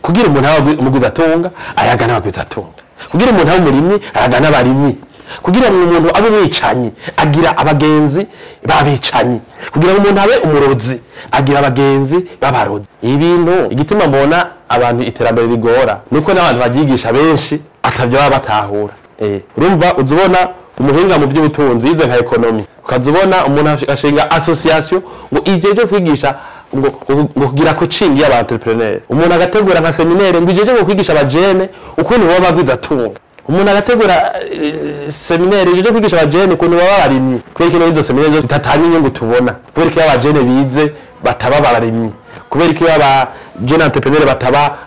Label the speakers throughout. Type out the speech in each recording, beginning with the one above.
Speaker 1: Kugira umuntu abe umugwizatunga ayaga n'abagwizatunga, kugira umuntu abe umurimyi ayaga n'abarimyi, kugira ngo umuntu abe umwicanyi agira abagenzi b'abicanyi, kugira ngo umuntu abe umurozi agira abagenzi b'abarozi. Ibintu igituma mbona abantu iterambere rigora nuko n'abantu baryigisha benshi atavyo baba batahura. Urumva uzubona umuhinga mu by'ubutunzi yize nka économie, ukazubona umuntu ashinga association ngo ijeje kwigisha ngo kugira coaching y'aba entrepreneur, umuntu agategura nka séminaire ngo ijeje ngo kwigisha abajene ukuntu baba bagwizatunga, umuntu agategura séminaire ijeje kwigisha abajene ukuntu baba abarimyi. Kubera ko izo séminaire zitatanga inyungu tubona, kubera ko abajene bize bataba abarimyi, kubera ko aba jeune entrepreneur bataba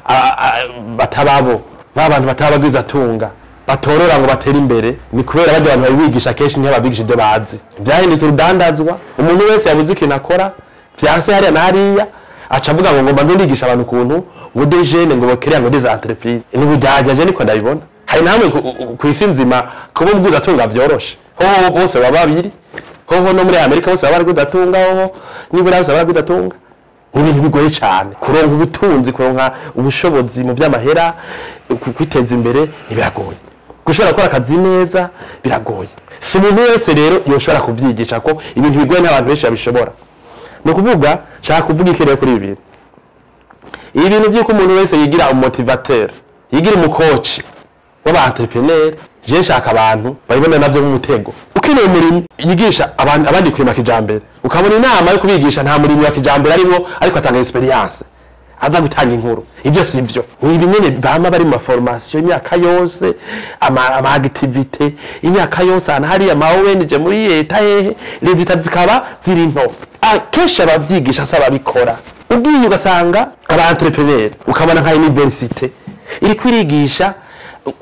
Speaker 1: batababo ba bantu bataba bagwizatunga batorora ngo batere imbere, ni kubera barya abantu babigisha kenshi ntibabigisha ibyo bazi. Byahindutse urudandazwa, umuntu wese yabuze ikintu akora vyanse hariya na hariya aca avuga ngo ngomba ndigisha abantu ukuntu ngo des jeunes ngo bakereya ngo des entreprises. Ni ubujyajya, je niko ndabibona. Hari namwe ku isi nzima kuba umugwizatunga vyoroshe, hoho bose baba babiri, hoho no muri Amerika bose baba baragwizatunga, hoho nibura bose baba baragwizatunga. Ni ibintu bigoye cyane kuronka ubutunzi, kuronka ubushobozi mu by'amahera, kwiteza imbere ntibiragoye, gushobora gukora akazi neza biragoye. Si umuntu wese rero yoshobora kuvyigisha ko ibintu bigoye n'abantu benshi babishobora. Ni ukuvuga, nshaka kuvuga iki rero kuri ibi bintu? Ibi bintu by'uko umuntu wese yigira umumotivateur, yigira umucoach w'aba entrepreneur, je nshaka abantu babibona navyo nk'umutego. Ukeneye umurimyi yigisha abantu abandi kurima kijambere, ukabona inama yo kubigisha nta murimyi wa kijambere arimo, ariko atanga expérience, aza gutanga inkuru. Ivyo si vyo, ni ibi nyene bama bari mu maformation imyaka yose, ama activité imyaka yose, ahantu hariya ama ONG, muri leta, hehe, résultats zikaba ziri nto. Akenshi abavyigisha si ababikora. Ugiye ugasanga aba entrepreneur, ukabona nka université iriko irigisha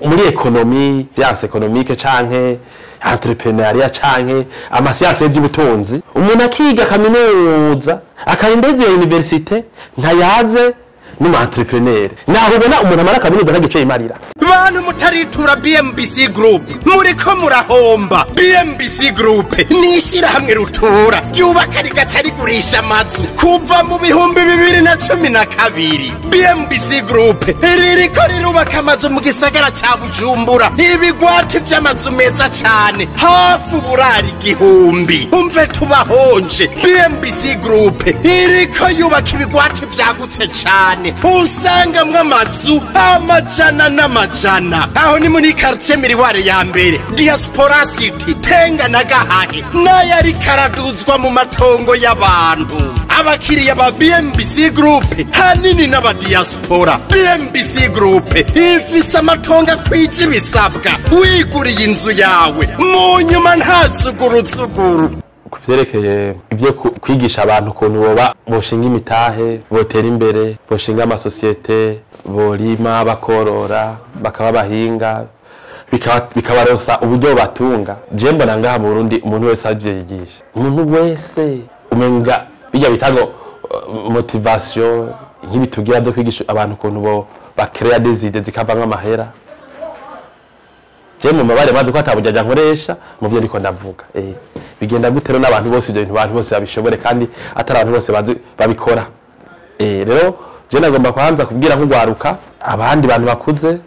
Speaker 1: muri économie, science économique canke entrepreneuriat canke amasiyanse y'ubutunzi, umuntu akiga kaminuza akarinda iyo université ntayaze n'umu entrepreneur. Naho ubona umuntu amara kaminuza ntagice yimarira.
Speaker 2: Bantu mutaritura BMBC Group, muriko murahomba. BMBC Group ni ishyirahamwe rutura ryubaka rigaca rigurisha amazu. Kuva mu 2012 BMBC Group ririko rirubaka amazu mu gisagara ca Bujumbura, ibigwati vy'amazu meza cane, hafi uburari 1000. Umve tubahonje, BMBC Group iriko yubaka ibigwati vyagutse cane, usangamwo amazu amajana n'amajana. Aho ni muri quartier Miroir ya mbere, Diaspora City, Tenga na Gahahe, n'ayari karaduzwa mu matongo y'abantu. Abakiriya ba BMBC Group hanini n'abadiaspora. BMBC Group ifise amatongo akwije ibisabwa, wiguriye inzu yawe mu nyuma nta zuguruzuguru.
Speaker 1: Ku vyerekeye ivyo kwigisha abantu ukuntu boba boshinga imitahe, botera imbere, boshinga amasosiyete, borima, bakorora, bakaba bahinga, bikabaronsa uburyo batunga, je mbona ngaha mu Burundi umuntu wese avyo yigisha, umuntu wese umenga bijya bita ngo motivation nk'ibitugira byo kwigisha abantu ukuntu bo bacréa des idées zikavamwo amahera. Je mu mabare mazi ko atabujyaja nkoresha mu byo ndiko ndavuga. Bigenda gute rero n'abantu bose ibyo bintu abantu bose babishobore kandi atari abantu bose bazi babikora? Rero je nagomba kwanza kubwira nk'ugwaruka, abandi bantu bakuze,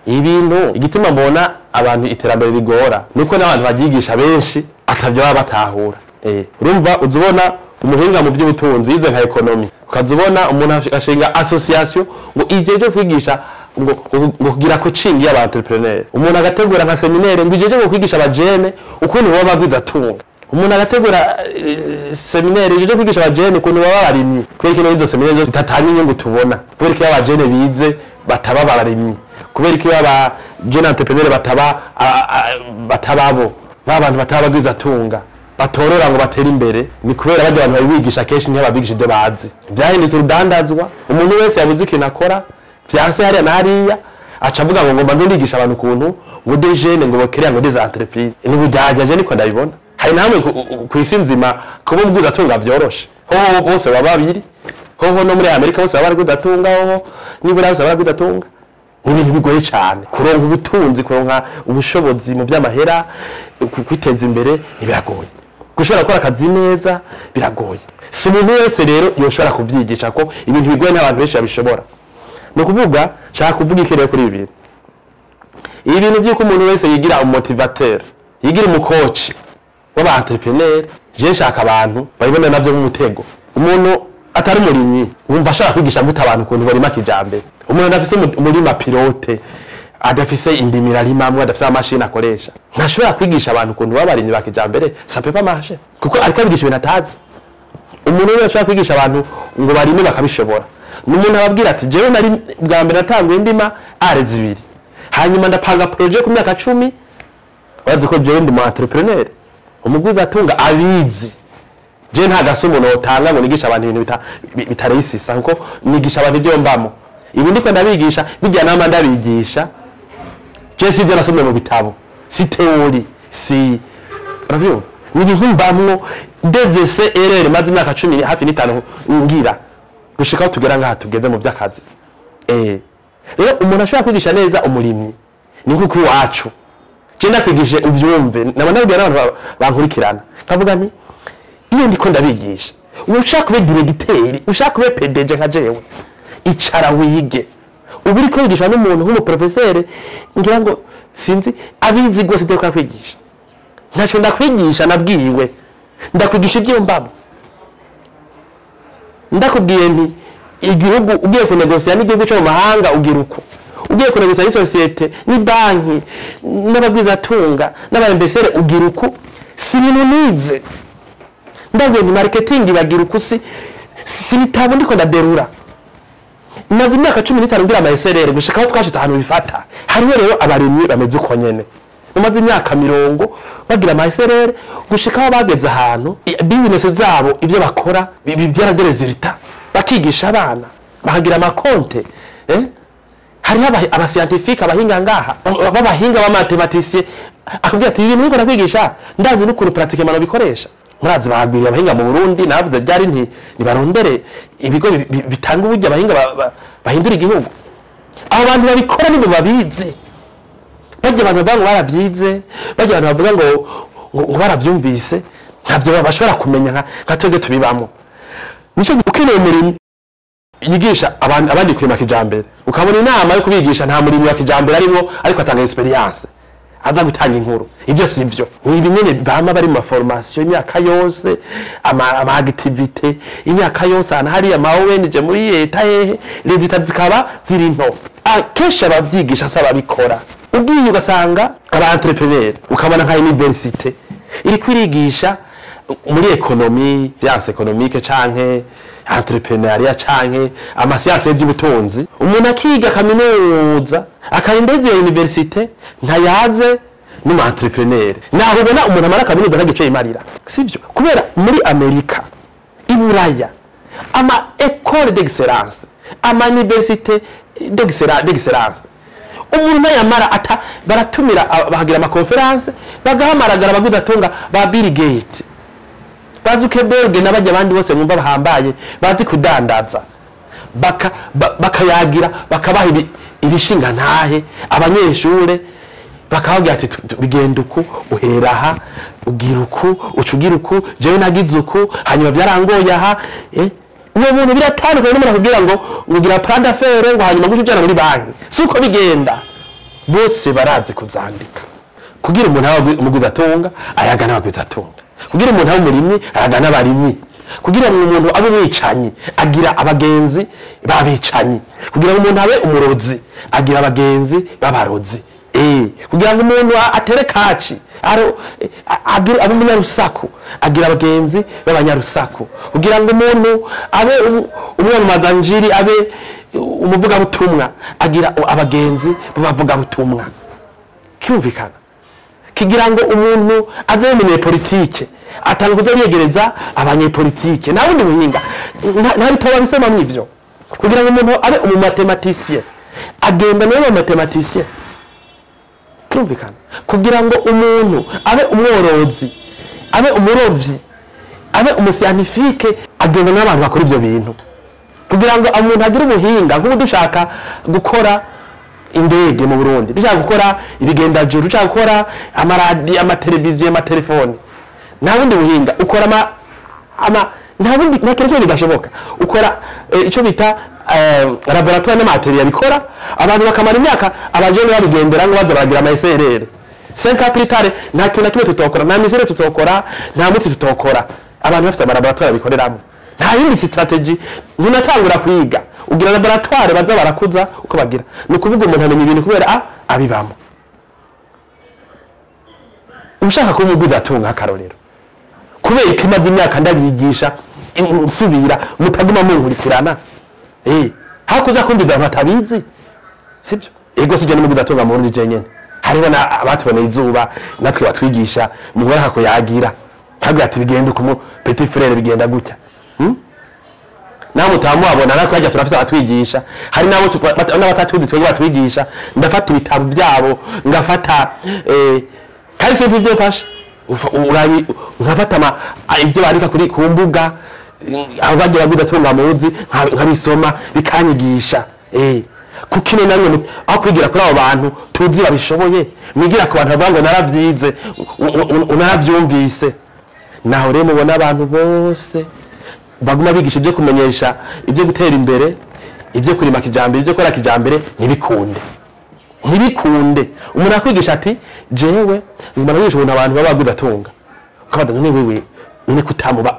Speaker 1: ibintu igituma mbona abantu iterambere rigora nuko n'abantu baryigisha benshi atavyo baba batahura. Urumva uzubona umuhinga mu by'ubutunzi yize nka économie, ukazubona umuntu ashinga association ngo ijeje kwigisha ngo kugira coaching y'aba entrepreneur, umuntu agategura nka séminaire ngo ijeje ngo kwigisha abajene ukuntu baba bagwizatunga, umuntu agategura séminaire ijeje kwigisha abajene ukuntu baba abarimyi. Kubera ko izo séminaire zitatanga inyungu tubona, kubera ko abajene bize bataba abarimyi, kubera ko aba jeune entrepreneur bataba batababo ba bantu bataba bagwizatunga batorora ngo batere imbere, ni kubera barya abantu babigisha kenshi ntibabigisha ibyo bazi. Byahindutse urudandazwa, umuntu wese yabuze ikintu akora vyanse hariya na hariya aca avuga ngo ngomba ndigisha abantu ukuntu ngo des jeunes ngo bakereya ngo des entreprises. Ni ubujyajya, je niko ndabibona. Hari namwe ku isi nzima kuba umugwizatunga vyoroshe, hoho bose baba babiri, hoho no muri Amerika bose baba baragwizatunga, hoho nibura bose baba baragwizatunga. Ni ibintu bigoye cyane kuronka ubutunzi, kuronka ubushobozi mu by'amahera, kwiteza imbere ntibiragoye, gushobora gukora akazi neza biragoye. Si umuntu wese rero yoshobora kuvyigisha ko ibintu bigoye n'abantu benshi babishobora. Ni ukuvuga, nshaka kuvuga ikirere kuri ibi bintu. Ibi bintu by'uko umuntu wese yigira umu motivateur, yigira umu coach w'aba entrepreneur, je nshaka abantu babibona navyo nk'umutego. Umuntu atari umurimyi wumva ashaka kwigisha gute abantu ukuntu barima kijambere? Umuntu adafise umurima pilote, adafise indimiro arimamwo, adafise amashini akoresha, ntashobora kwigisha abantu ukuntu baba abarimyi ba kijambere. Ça peut pas marcher, kuko ariko abigisha ibintu atazi. Umuntu wese ashobora kwigisha abantu ngo barime bakabishobora ni umuntu ababwira ati: "Jewe nari bwa mbere natanguye ndima are 2, hanyuma ndapanga projet ku myaka 10." Urazi ko jewe ndi mu entrepreneur, umugwizatunga abizi. Je nta gasomo notanga ngo nigisha abantu ibintu bitaresisa, kuko nigisha abantu ibyo mbamo. Ibi ndiko ndabigisha bijya nama ndabigisha je, si ibyo nasomye mu bitabo, si théorie, si uravyumva, ni ibintu mbamwo DVC erreur maze imyaka 10 hafi n'itanu ngira gushika aho tugera ngaha tugeze mu by'akazi. Rero umuntu ashobora kwigisha neza umurimyi ni nk'uko iwacu je ndakwigishije uvyumve. Naba ndabibwira n'abantu bankurikirana, nkavuga nti: "Iyo ndiko ndabigisha, ushaka kube directeur, ushaka kube PDG nka jewe, icara wige." Ubu uriko wigisha n'umuntu nk'umu professeur, ngira ngo sinzi abizi rwose ibyo ariko kwigisha. Ntacyo ndakwigisha nabwiwe, ndakwigisha ibyo mbamo. Ndakubwiye nti: "Igihugu ugiye kunegosiya n'igihugu cyo mu mahanga ugira uko, ugiye kunegosiya n'isosiyete, ni banki, n'abagwizatunga, n'abayembesere ugira uko." Si ibintu nize. Ndabwiye nti: "Marketing bagira uko." Si bitabo ndiko ndaderura. Maze imyaka 15 ngira ama SRL gushika aho twashitse ahantu bifata. Hariho rero abarimyi bameze uko nyene, bamaze imyaka 40 bagira ama SRL gushika aho bageze ahantu business zabo, ivyo bakora bivyara des résultats, bakigisha abana, bakagira amakonte. Hariho aba scientifique, abahinga ngaha, b'abahinga b'ama mathématiciens, akubwira ati: "Ibi bintu niko nakwigisha ndazi n'ukuntu pratiquement bikoresha." Murazi bagwiriye abahinga mu Burundi. Navuze byari nti nibarondere ibigo bitanga uburyo abahinga bahindura igihugu. Abo bantu babikora nibo babizi. Bajya abantu bavuga ngo baravyize, bajya abantu bavuga ngo baravyumvise, ntavyo bashobora kumenya nka twebwe tubibamo. Nico ukeneye umurimyi yigisha abantu abandi kurima kijambere, ukabona inama yo kubigisha nta murimyi wa kijambere arimo, ariko atanga expérience, aza gutanga inkuru. Ivyo si vyo, ni ibi nyene bama bari mu ma formation imyaka yose, ama activité imyaka yose, ahantu hari ama ONG, muri leta, hehe, résultats zikaba ziri nto. Akenshi abavyigisha si ababikora. Ugiye ugasanga aba entrepreneur, ukabona nka université iriko irigisha muri économie, science économique canke entrepreneuriat canke ama sciences y'ubutunzi, umuntu akiga kaminuza, akarinda iyo université, ntayaze n'umu entrepreneur. Naho ubona umuntu amara kaminuza ntagice yimarira, sivyo? Kubera muri Amerika, i Buraya, ama école d'excellence, ama université d'excellence, umuntu ntayamara ata baratumira, bakagira ama conférences, bagahamaragara abagudatunga ba Bill Gates, ba Zuckerberg n'abajya abandi bose mwumva bahambaye bazi kudandaza, bakayagira, bakabaha ibishinga ntahe abanyeshure, bakababwira ati: "Bigenda uku, uhera aha, ugira uku, uca ugira uku. Jewe nagize uku, hanyuma byarangoye aha." Uwo muntu biratandukanye n'umuntu akubwira ngo ugira plan d'affaires, ngo hanyuma guca ujana muri banki. Si uko bigenda. Bose barazi kuzandika. Kugira umuntu abe umugwizatunga ayaga n'abagwizatunga, kugira umuntu abe umurimyi ayaga n'abarimyi, kugira ngo umuntu abe umwicanyi agira abagenzi b'abicanyi, kugira ngo umuntu abe umurozi agira abagenzi b'abarozi, kugira ngo umuntu atere kaci abe umunyarusaku agira abagenzi b'abanyarusaku, kugira ngo umuntu abe umwamamazanjiri, abe umuvugabutumwa, agira abagenzi b'abavugabutumwa. Kirumvikana. Kigira ngo umuntu aze umunyepolitike atanga kuza yegereza abanyepolitike. Nta bundi buhinga, nta bitabo babisomamwo ivyo. Kugira ngo umuntu abe umu mathématicien agenda nawe mu mathématicien. Kirumvikana. Kugira ngo umuntu abe umworozi, abe umurovyi, abe umu scientifique, agenda n'abantu bakora ivyo bintu. Kugira ngo umuntu agire ubuhinga, nk'ubu dushaka gukora indege mu Burundi, dushaka gukora ibigendajuru, dushaka gukora amaradiyo, amateleviziyo, amatelefoni, nta bundi buhinga ukora ama nta bundi, nta kintu kimwe bidashoboka. Ukora ico bita laboratoire n'ama atelier bikora. Abantu bakamara imyaka, abajene babigendera ngo baza baragira ama SRR. 5 ans plus tard, nta kintu na kimwe tutokora, nta misere tutokora, nta muti tutokora. Abantu bafite ama laboratoire bikoreramo, nta yindi strategy. Ntunatangura kwiga, ugira laboratoire baza barakuza uko bagira. Ni ukuvuga umuntu amenya ibintu kubera abibamo. Ushaka kuba umuguzi atunga, akarorero, kubera ko imaze imyaka ndabigisha nsubira, mutaguma munkurikirana, hakuza kumviza abantu batabizi, sibyo? Ego, sijya n'umuguzi atunga mu Burundi jenyene, hariho na abatuboneye izuba natwe batwigisha. Muhora hakuyagira kabwira ati bigenda uko, petit frère, bigenda gutya. Nawe mutamuabona natwe hajya turafise abatwigisha, hari nabo n'abatatuzi twebwe batwigisha. Ndafata ibitabo byabo, ngafata kandi se ibyo mfasha nkafata ibyo bandika kuri ku mbuga, aho bagira gudatunga muzi, nkabisoma bikanyigisha. Kuko ino namwe aho kwigira kuri abo bantu tuzi babishoboye, mwigira ku bantu bavuga ngo naravyize, unaravyumvise. Naho rero mubona abantu bose baguma bigisha ibyo kumenyesha, ibyo gutera imbere, ibyo kurima kijambere, ibyo gukora kijambere, ntibikunde, ntibikunde. Umuntu akwigisha ati jewe nguma nigisha ukuntu abantu baba bagudatunga, ukabaza none wewe none kutamuba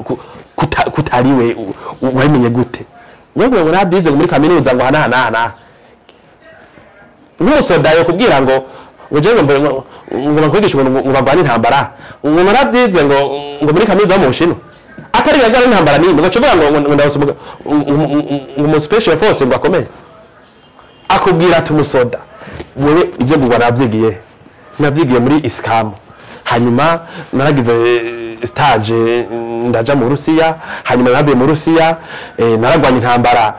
Speaker 1: kutariwe wabimenye gute? Wewe ngo nabyize ngo muri kaminuza, ngo hana hana hana. Nk'umusoda yo kubwira ngo jewe ngo bakwigisha ukuntu ngo barwane intambara, ngo naravyize ngo muri kaminuza yo mu Bushinwa, atari yagara intambara n'imwe, ngo cuvuga ngo ndawusa ngo mu special force ngo akomeye. Akubwira ati umusoda wewe ibyo ngo navyigiye, navyigiye muri ISCAM, hanyuma naragize stage, ndaja mu Rusiya, hanyuma navuye mu Rusiya, naragwanye intambara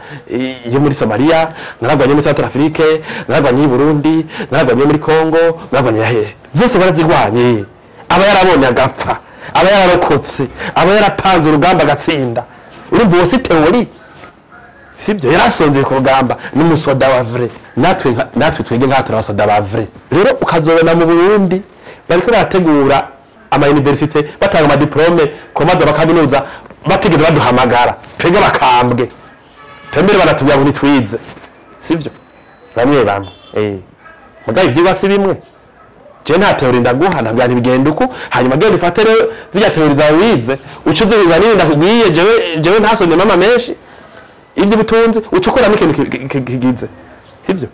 Speaker 1: yo muri Somalia, naragwanye muri Central Afrique, naragwanye i Burundi, naragwanye muri Congo, naragwanye hehe, byose barazigwanye. Aba yarabonye agapfa, aba yararokotse, aba yarapanze urugamba agatsinda. Urumva uwo si théorie, sibyo? Yarasonzeye ku rugamba, n'umusoda wa vrai. Natwe natwe twege nka turi abasoda ba vrai. Rero ukazobona mu Burundi bariko barategura ama université, batanga ama diplôme ku mazi bakaminuza, batigeze baduhamagara twege bakambwe tembere, baratubwira ngo nitwize, sibyo? Bamwe bamwe, mugabo ivyigwa si bimwe. Je nta théorie ndaguha, ntabwo ntibigenda uko. Hanyuma genda ufate rero zirya théorie zawe wize, uce uzihuza n'ibindi ndakubwiye. Jewe ntasomye mama menshi iby'ubutunzi, uca ukoramo ikintu kigize, sibyo?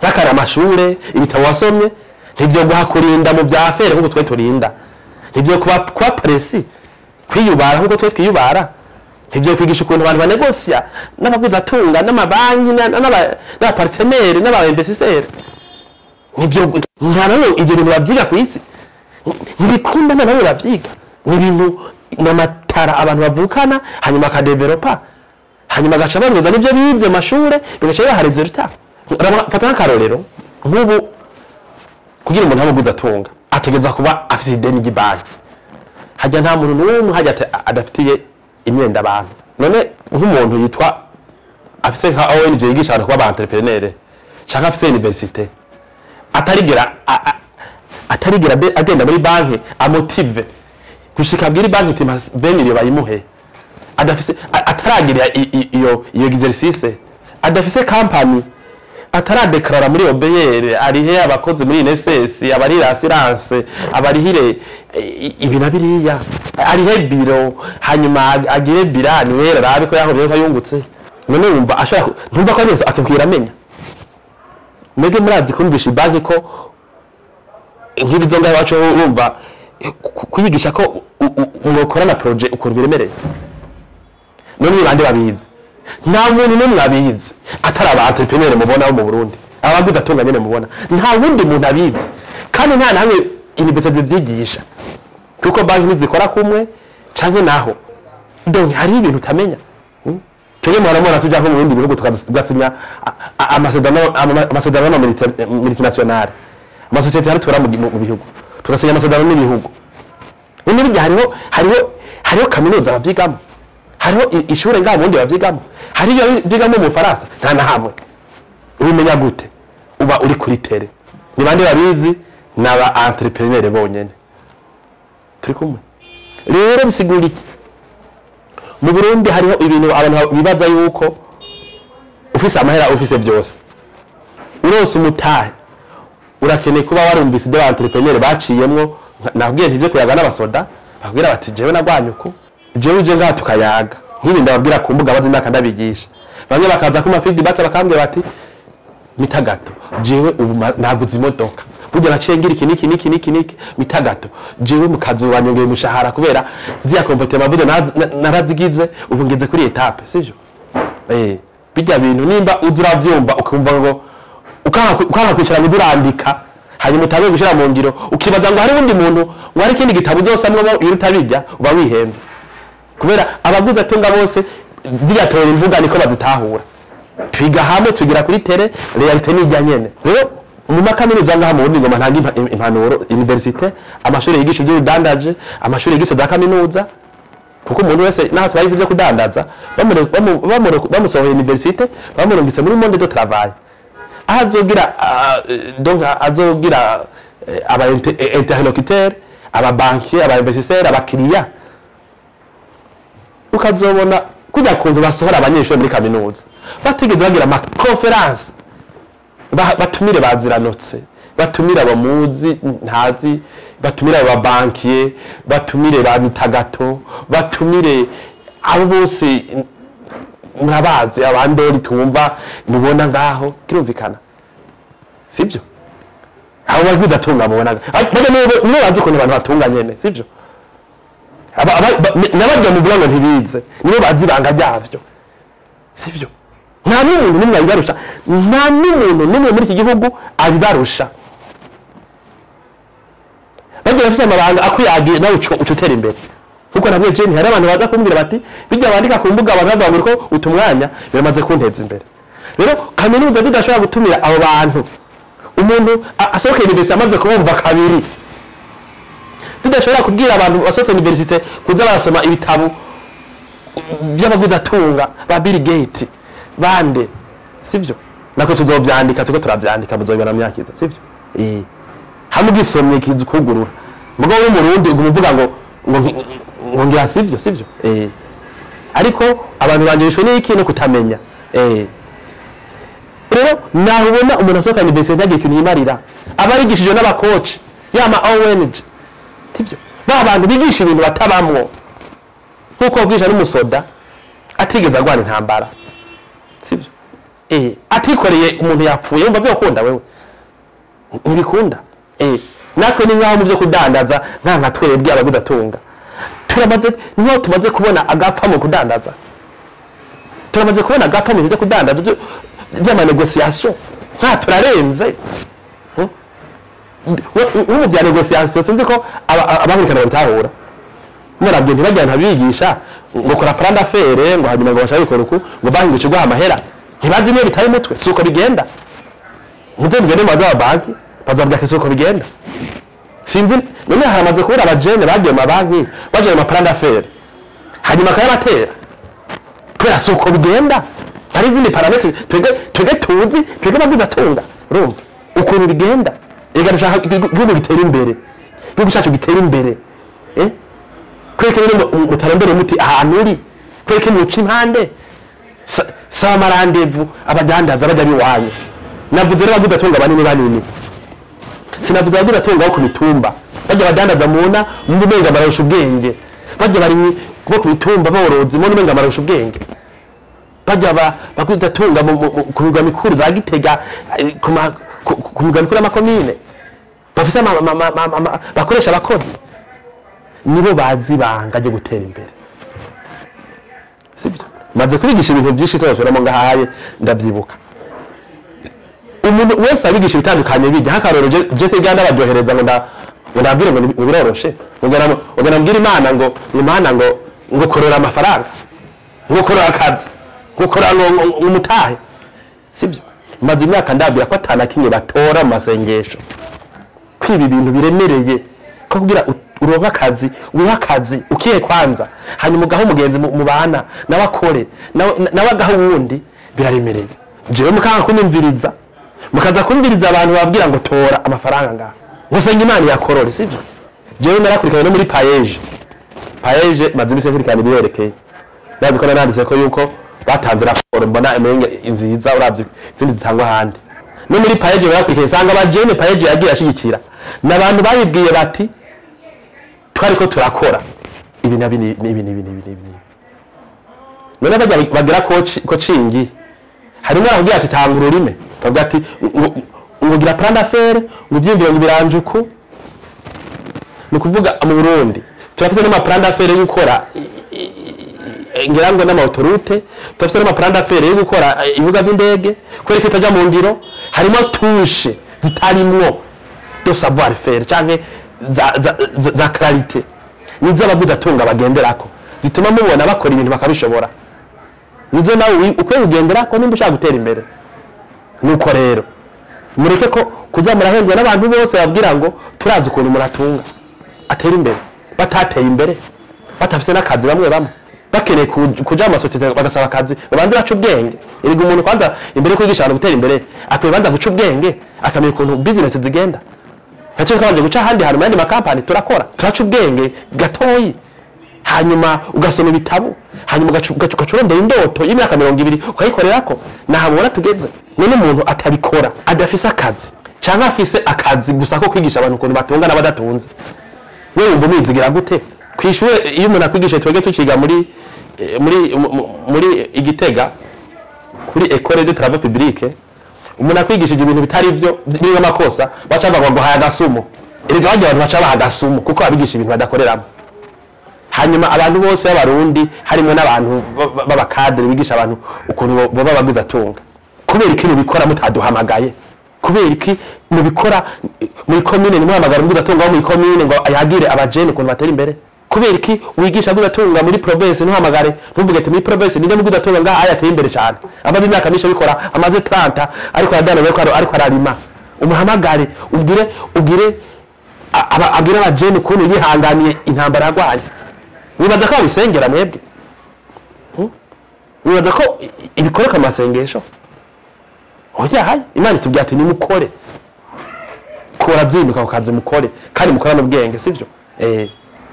Speaker 1: Nk'akari amashure, ibitabo wasomye ntibyo guha kurinda mu bya affaires nk'uko twe turinda, ntibyo kuba précis, kwiyubara nk'uko twe twiyubara, ntibyo kwigisha ukuntu abantu banegosya n'abagwizatunga n'amabanki n'aba partenaires n'aba investisseurs. Nibyo, nta namwe ibyo bintu babyiga ku isi, ntibikunda, nta namwe bavyiga. Ni ibintu n'amatara abantu bavukana, hanyuma akadevelopa, hanyuma agaca bamwiza n'ibyo bize mu mashure, bigaca bibaha résultat. Fata nk'akarorero, nk'ubu kugira umuntu abe atunga ategerezwa kuba afise ideni ry'ibanki. Hajya nta muntu n'umwe hajya adafitiye imyenda abantu. None nk'umuntu yitwa afise nka ONG yigisha abantu kuba aba entrepreneur, canke afise université, atarigera atarigera agenda muri banki amotive gushika abwira banki iti mpa 20 millions bayimuhe, adafise ataragira iyo exercice, adafise company, ataradeklarara muri OBR, arihe abakozi muri INSS, abarira assurance, abarihire ibi na biriya, arihe biro, hanyuma agire bilan wera, arabe ko yahovye ko yungutse. None wumva ashobora ntumva ko ari atubwira amenya? Mwebwe murazi kumvisha banki ko nk'izi zo ngaho iwacu, wumva kuyigisha ko mwokorana projet ukuntu biremereye? None ni bande babizi? Nta muntu n'umwe abizi atari aba entrepreneur mubona bo mu Burundi, abaguzi atunga nyene mubona. Nta wundi muntu abizi, kandi nta namwe université zivyigisha, kuko banki ntizikora kumwe canke naho. Donc hari ibintu utamenya. Twebwe muhora mubona tuja nko mu bindi bihugu, tugasinya amasezerano multinationale, amasosiyete hari tura mu bihugu, tugasinya amasezerano n'ibihugu. None burya hariho kaminuza bavyigamo, hariho ishure ngaho mu Burundi bavyigamo, hariyo byigamo mu Bufaransa? Nta na hamwe. Ubimenya gute? Uba uri kuri terrain. Ni bande babizi? Ni aba entrepreneur bonyene. Turi kumwe rero, bisigura iki? Mu Burundi hariho ibintu abantu bibaza yuko Ufise amahera, ufise byose, uronse umutahe, urakeneye kuba warumvise ibyo ba entrepreneur baciyemwo. Nakubwiye nti ibyo kuyaga n'abasoda bakubwira bati jewe nagwanye uku, jewe uje ngaha tukayaga nk'ibi ndababwira ku mbuga bazi imyaka ndabigisha, bamwe bakaza kuma feedback bakambwira bati mitagato jewe ubu naguze imodoka, burya naciye ngira iki niki niki niki niki, mitagato jewe mu kazi wanyongeye umushahara kubera ziriya comportement burya narazigize, ubu ngeze kuri étape, sivyo? Bijya bintu nimba uza uravyumva ukumva ngo ukanka kwicara ngo uze urandika, hanyuma utabe gushyira mu ngiro, ukibaza ngo hari uwundi muntu, ngo hari ikindi gitabo uzosamwo iyo utabijya, uba wihenze, kubera abaguzi atunga bose ziriya tora imvuga niko bazitahura. Twiga hamwe, tugira kuri terrain, réalité nijya nyene. Rero mu makaminuza ngaha mu Burundi, ngoma ntanga impanuro, université, amashuri yigisha iby'ubudandaje, amashuri yigisha za kaminuza, kuko umuntu wese naho tubaye ivyo kudandaza, bamusohoye université, bamurungitse muri monde de travail, aho azogira donc azogira aba interlocuteur, aba banquier, aba investisseur, abakiriya. Ukazobona kujya kuntu basohora abanyeshuri muri kaminuza batigeze bagira ama conférence, batumire baziranotse, batumire abamuzi ntazi, batumire aba banquier, batumire ba mitagato, batumire abo bose murabazi, abandori tumva mubona ngaho, kirumvikana, sibyo? Abo bari bidatunga mubona bajya nibo bazi ukuntu abantu batunga nyene, sibyo? N'abarya muvuga ngo ntibize, nibo bazi ibanga ryavyo, sivyo? Nta n'umuntu n'umwe abibarusha, nta n'umuntu n'umwe muri iki gihugu abibarusha. Bagiye bafise amabanga akuyagiye, nawe uca utera imbere. Kuko nabwiye Jane, hari abantu baza kumbwira bati bijya bandika ku mbuga, abantu bavuga ngo ko uta umwanya, biramaze kunteza imbere. Rero kaminuza zidashobora gutumira abo bantu, umuntu asohokeye université amaze kubumva kabiri, tudashobora kubwira abantu basohotse université kuza barasoma ibitabo by'abagwizatunga ba Bill Gates bande, sivyo? Nako tuzovyandika, turiko turavyandika, muzobibona mu myaka iza, sivyo? Hamwe ugisomye kiza ukugurura. Mugabo w'umurundi uguma uvuga ngo ngira, sivyo? Sivyo? Ariko abantu banjishwe n'iki? No kutamenya. Rero naho ubona umuntu asohoka université ntagire ikintu yimarira, aba yarigishijwe n'abakoci yama ONG, sivyo? Ba bantu bigisha ibintu batabamwo, nkuko bwisha n'umusoda atigeze agwana intambara, sivyo? Atikoreye umuntu yapfuye, yumva vyokunda? Wewe ntibikunda. Natwe ni nkaho mu byo kudandaza, nka twebwe abagudatunga turamaze, niho tumaze kubona agapfa mu kudandaza, turamaze kubona agapfa mu bintu byo kudandaza by'ama négociation, nka turarenze. Ubu bya négociation sinzi ko abakurikirana babitahura. Murabyo ntibajya ntabigisha ngo kora plan d'affaires, ngo hanyuma ngo bashaka bikora uku, ngo banki ngo iguha amahera, ntibazi niyo bitari umutwe. Si uko bigenda. Muze mugende mu baza banki, bazabwira ko si uko bigenda. Sinzi none haramaze kubura abajene bagiye mu mabanki, bagiye mu ma plan d'affaires, hanyuma akayabatera, kubera si uko bigenda. Hari izindi paramètres twebwe tuzi, twebwe abagwizatunga. Urumva ukuntu bigenda? Ega dushaka igihugu gitera imbere, igihugu cyacu gitera imbere. Kwereke rero mutarondere muti ahantu uri, kwereke muca impande, saba ama rendez-vous abadandaza bajya biwanyu. Navuze rero abagwizatunga banini banini, sinavuze abagwizatunga bo ku mitumba bajya badandaza muna mu umenga bararusha ubwenge, bajya barimyi bo ku mitumba borozi mu umenga bararusha ubwenge, bajya bagwizatunga ku migwa mikuru za Gitega, ku migwa mikuru y'amakomine, bafise bakoresha abakozi, nibo bazi ibanga ryo gutera imbere, sibyo? Maze kubigisha ibintu byinshi tuzosubiramo ngahaye. Ndabyibuka umuntu wese abigisha ibitandukanye bijya nk'akarorero, je siga ndabaryohereza ngo ndabwire ngo biroroshe, ngo ndabwire Imana ngo Imana ngo korora amafaranga, ngo korora akazi, ngo korora ngo umutahe, sibyo? Maze imyaka ndabwira ko atana kimwe batora mu masengesho, kwiba ibintu biremereye, ko kugira uronke akazi, wiha akazi ukiye kwanza, hanyuma ugaha umugenzi mubana nawe akore, nawe agaha uwundi, biraremereye. Jewe mukanga kunyumviriza, mukaza kumviriza abantu babwira ngo tora amafaranga ngaha, ngo senga Imana yakorore, sivyo? Jewe narakurikiranye no muri PAEEJ. PAEEJ maze iminsi nkurikirana ibiyerekeye, ndazi ko nanditse ko yuko Batanze raporo mbona emenga nziza uravye izindi zitangwa ahandi. No muri PAEEJ barakurikiye, nsanga abajene PAEEJ yagiye ashigikira n'abantu bayibwiye bati twariko turakora ibi nabi n'ibi n'ibi n'ibi n'ibi. None bajya bagira coaching, harimo arakubwira ati tanga ururime, akavuga ati ngo gira plan d'affaires, ngo uvyiyumvire ngo biranje uku. Ni ukuvuga mu Burundi turafise n'ama plan d'affaires yo gukora ngira ngo n'ama autoroute, turafise n'ama plan d'affaires yo gukora ibibuga vy'indege. Kubera ko itaja mu ngiro, harimo touche zitarimwo de savoir faire canke za qualité, nizo abavugatunga bagenderako zituma mubona bakora ibintu bakabishobora. Nizo nawe ukwiye kugenderako nimba ushaka gutera imbere. Nuko rero mureke ko kuza murahendwa n'abantu bose babwira ngo turazi ukuntu muratunga atera imbere, batateye imbere, batafise n'akazi. Bamwe bamwe bakeneye kuja mu masosiyete bagasaba akazi, babanze baca ubwenge. Erega umuntu kwanza imbere yo kwigisha abantu gutera imbere akwiye banza guca ubwenge, akamenya ukuntu business zigenda. Gaciro kabanje guca ahandi hantu mu yandi makampani, turakora turaca ubwenge gatoyi, hanyuma ugasoma ibitabo, hanyuma ugaca urondera indoto y'imyaka 20 ukayikorerako. Nahabona tugeze. None umuntu atabikora, adafise akazi canke afise akazi gusa ko kwigisha abantu ukuntu batunga n'abadatunze, wewe wumva umwizigira gute? Kw'ishure iyo umuntu akwigisha, twebwe tuciga muri Igitega kuri École de Travaux Publics, umuntu akwigishije ibintu bitari byo birimo amakosa, baca bavuga ngo haya agasumo. Erega bajya abantu baca baha agasumo kuko abigisha ibintu badakoreramo. Hanyuma abantu bose b'Abarundi, harimo n'abantu b'abakadere bigisha abantu ukuntu baba bagwizatunga, kubera iki mubikora mutaduhamagaye? Kubera iki mubikora muri komine ntimuhamagare umugwizatunga wo muri komine ngo ayagire abajene ukuntu batera imbere? Kubera iki wigisha agwizatunga muri province ntuhamagare, ntuvuge ati muri province ninde mugwizatunga ngaha ayateye imbere cyane, amaze imyaka myinshi abikora, amaze 30 ariko aradana, ariko ararima? Umuhamagare ubwire abwire abajene ukuntu yihanganiye intambara yarwanye. Wibaza ko babisengera mwebwe? Wibaza ko ibikoreka amasengesho? Oya, hayi Imana itubwira ati nimukore, kora byimuka ku kazi, mukore kandi mukorane ubwenge, sivyo?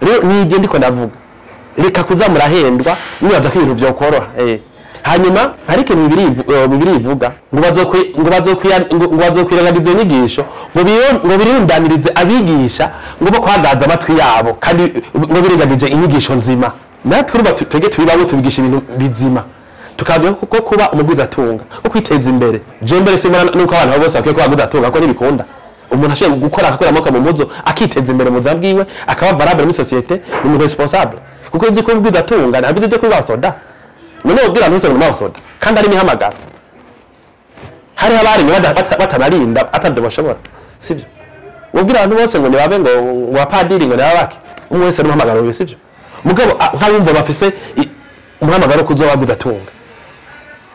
Speaker 1: Rero nijye ndiko ndavuga, reka kuza murahendwa nibaza ko ibintu vyokoroha. Hanyuma hari ikintu Bibiliya ivuga ngo bazokwirengagiza izo nyigisho, ngo birundanirize abigisha ngo bo kwagaza amatwi yabo, kandi ngo birengagije inyigisho nzima. Natwe urumva twebwe tubibamwo, tubigisha ibintu bizima, tukabwira ko kuba umugwizatunga, ko kwiteza imbere. Je mbere simbona nuko abantu bose bakwiye kuba abagwizatunga, ko ntibikunda. Umuntu ashoboye gukora, akakora amaboko mu muzo, akiteza imbere mu buzima bwiwe, akaba valable muri société, ni umuntu responsable. Kuko nzi ko umugwizatunga ntabwo byo kuba abasoda. None wobwira abantu bose ngo ni abasoda kandi ari imihamagaro? Hariho abarimye batabarinda atabyo bashobora, sibyo? Wobwira abantu bose ngo nibabe ngo abapadiri, ngo nibabake? Umwe wese n'umuhamagaro wiwe, sibyo? Mugabo nk'abumva bafise umuhamagaro wo kuzoba bagwizatunga,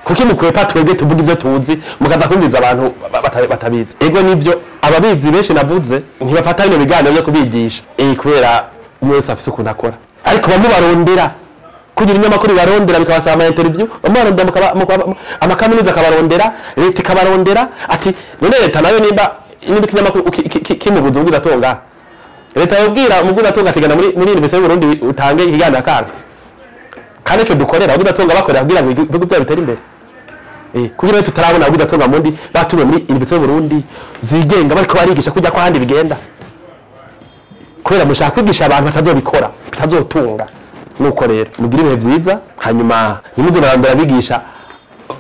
Speaker 1: kuki mukwepa twebwe tuvuga ibyo tuzi, mukaza kumviza abantu batabizi? Ego nivyo, ababizi benshi navuze ntibafata bino biganiro byo kubigisha, kubera umwe wese afise ukuntu akora. Ariko bamwe barondera kugira ibinyamakuru bibarondera, bikabasaba ama interview, bamwe barondera amakaminuza akabarondera, leta ikabarondera. Ati none leta nayo nimba ikinyamakuru kimubuza ubwizatunga, leta yobwira umugwizatunga ati genda muri Université y'u Burundi utange ikiganiro akanga? Kandi ico dukorera abagwizatunga bakorera kugira ngo ibihugu byabo bitere imbere. Kugira ngo tutarabona abagwizatunga mundi batumiwe muri Université y'u Burundi zigenga bariko barigisha kujya ko ahandi bigenda, kubera mushaka kwigisha abantu batazobikora, bitazotunga. Nuko rero mugire ibihe vyiza. Hanyuma ntimuze murarondera abigisha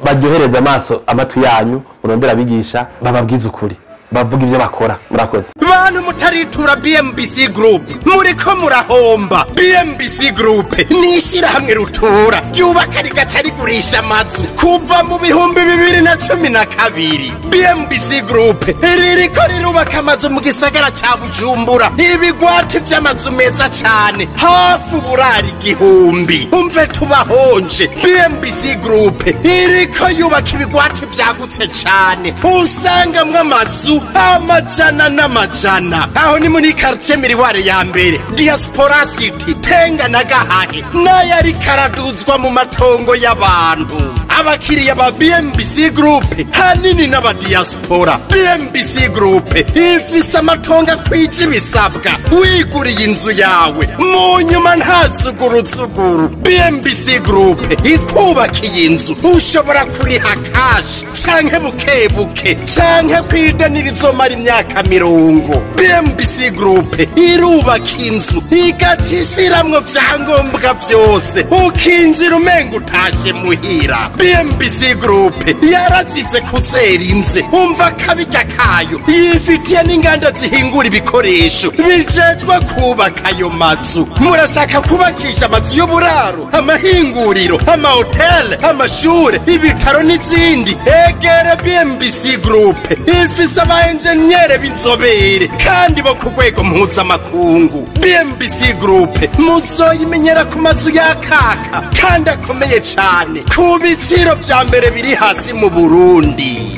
Speaker 1: baryohereza amaso amatwi yanyu, murondera abigisha bababwiza ukuri, bavuga ivyo bakora. Murakoze.
Speaker 2: Bantu mutaritura BMBC Group, muriko murahomba. BMBC Group ni ishyirahamwe rutura ryubaka rigaca rigurisha amazu kuva mu 2012. BMBC Group ririko rirubaka amazu mu gisagara ca Bujumbura, ibigwati vy'amazu meza cane, hafi uburari 1000. Umve tubahonje, BMBC Group iriko yubaka ibigwati vyagutse cane, usangamwo amazu amajana n'amajana. Aho ni muri quartier Miriware ya mbere, Diaspora City, Tenga na Gahahe, n'ayari karaduzwa mu matongo y'abantu. Abakiriya ba BMBC Group hanini n'abadiaspora. BMBC Group ifise amatongo akwije ibisabwa, wiguriye inzu yawe mu nyuma nta zuguruzuguru. BMBC Group ikubakiye inzu ushobora kuriha cash canke buke buke canke kw'idenira izomara imyaka 20. BMBC Group irubaka inzu igaca ishiramwo vyangombwa vyose, ukinjira umenga utashe muhira. BMBC Group yarazize kuzera inze, umva kabirya kayo, yifitiye n'inganda zihingura ibikoresho bijejwe kubaka ayo mazu. Murashaka kubakisha amazu y'uburaro, amahinguriro, amahoteli, amashure, ibitaro n'izindi? Egere BMBC Group, ifise aba enjeniyere b'inzobere kandi bo ku rwego mpuzamakungu. BMBC Group muzoyimenyera ku mazu yakaka kandi akomeye cane ku biciro vya mbere biri hasi mu Burundi.